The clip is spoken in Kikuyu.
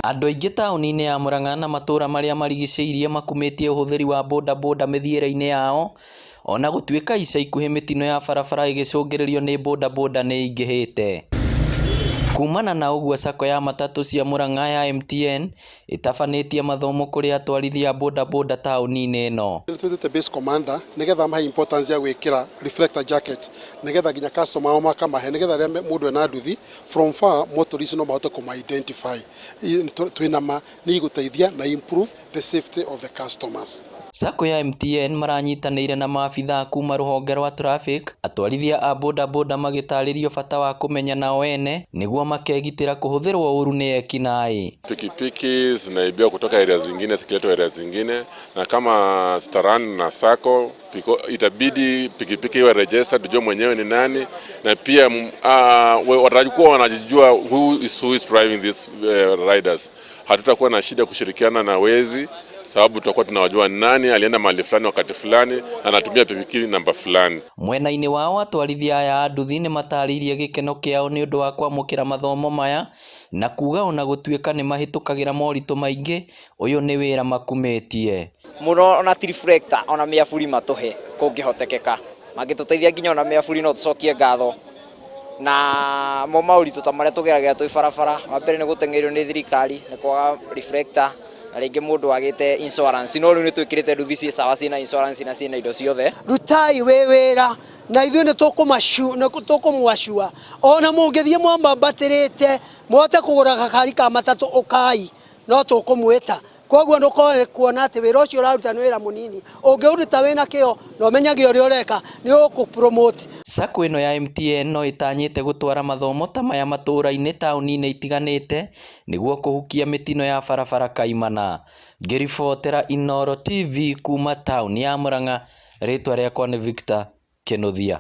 Andũ aingĩ taũni-inĩ ya Murang'a na matũra marĩa marigicĩirie makumĩtie ũhũthĩri wa bodaboda mĩthiĩre-inĩ yao ona gũtuĩka ica ikuhĩ mĩtino ya barabara ĩgĩcũngĩrĩrio nĩ bodaboda nĩ ĩingĩhĩte. Kumana na ũguo Sacco ya matatũ cia Murang'a ya MTN ĩtabanĩtie mathomo kũrĩ atwarithia a bodaboda taũni-inĩ ĩno. Nĩ twĩtĩte base commander nĩgetha amahe importance ya gwĩkĩra reflector jacket nĩgetha nginya customer ao makamahe nĩgetha rĩrĩa mũndũ ena nduthi from far motorists no mahote kũma identify. Twĩna ma nĩ igũteithia na improve the safety of the customers. Sacco ya MTN maranyitanĩire na maabithaa kuma rũhonge rwa traffic, atwarithia a bodaboda magĩtarĩrio bata wa kũmenyana o ene nĩguo makegitĩra kũhũthĩrwo ũru nĩ ekinaĩ. Pikipiki zinaibiwa kutoka area zingine zikiletwa area zingine, na kama tutarun na sacco itabidi pikipiki iwe registered, tujue mwenyewe ni nani, na pia watakuwa wanajijua who is driving these riders. Hatutakuwa na shida kushirikiana na wezi sababu tutakuwa tunawajua nani alienda mahali fulani wakati fulani na anatumia pikipiki namba fulani. Mwena-inĩ wao atwarithia aya a nduthi nĩ matarĩirie gĩkeno kĩao nĩ ũndũ wa kwamũkĩra mathomo maya na kuga ona gũtuĩka nĩ mahĩtũkagĩra moritũ maingĩ ũyũ nĩ wĩra makumĩtie. Mũno ona ti reflector ona mĩaburi matũhe kũngĩhotekeka mangĩtũteithia nginya ona mĩaburi no tũcokie ngatho na mo maũritũ ta marĩa tũgeragĩra twĩ barabara. Wa mbere nĩ gũteng'erio nĩ thirikari nĩ kwaga reflector na rĩngĩ mũndũ agĩte insurance, no rĩu nĩ twĩkĩrĩte nduthi ciĩ sawa ciĩna insurance na ciĩna indo ciothe. Rutai wĩ wĩra na ithuĩ nĩ tũkũmwacua ona mũngĩthiĩ mwambambatĩrĩte mũhote kũgũra gakari ka matatũ ũkai no tũkũmwĩta. Koguo ndũkore kuona atĩ wĩra ũcio ũraruta nĩ wĩra mũnini, ũngĩũruta wĩna kĩo na ũmenyage ũrĩa ũreka nĩ ũgũkũ-promote. Sacco ĩno ya MTN no ĩtanyĩte gũtwara mathomo ta maya matũra-inĩ taũni-inĩ itiganĩte nĩguo kũhukia mĩtino ya barabara kaimana. Ngĩribotera Inooro TV kuma taũni ya Murang'a, rĩtwa rĩakwa nĩ Victor Kĩnuthia.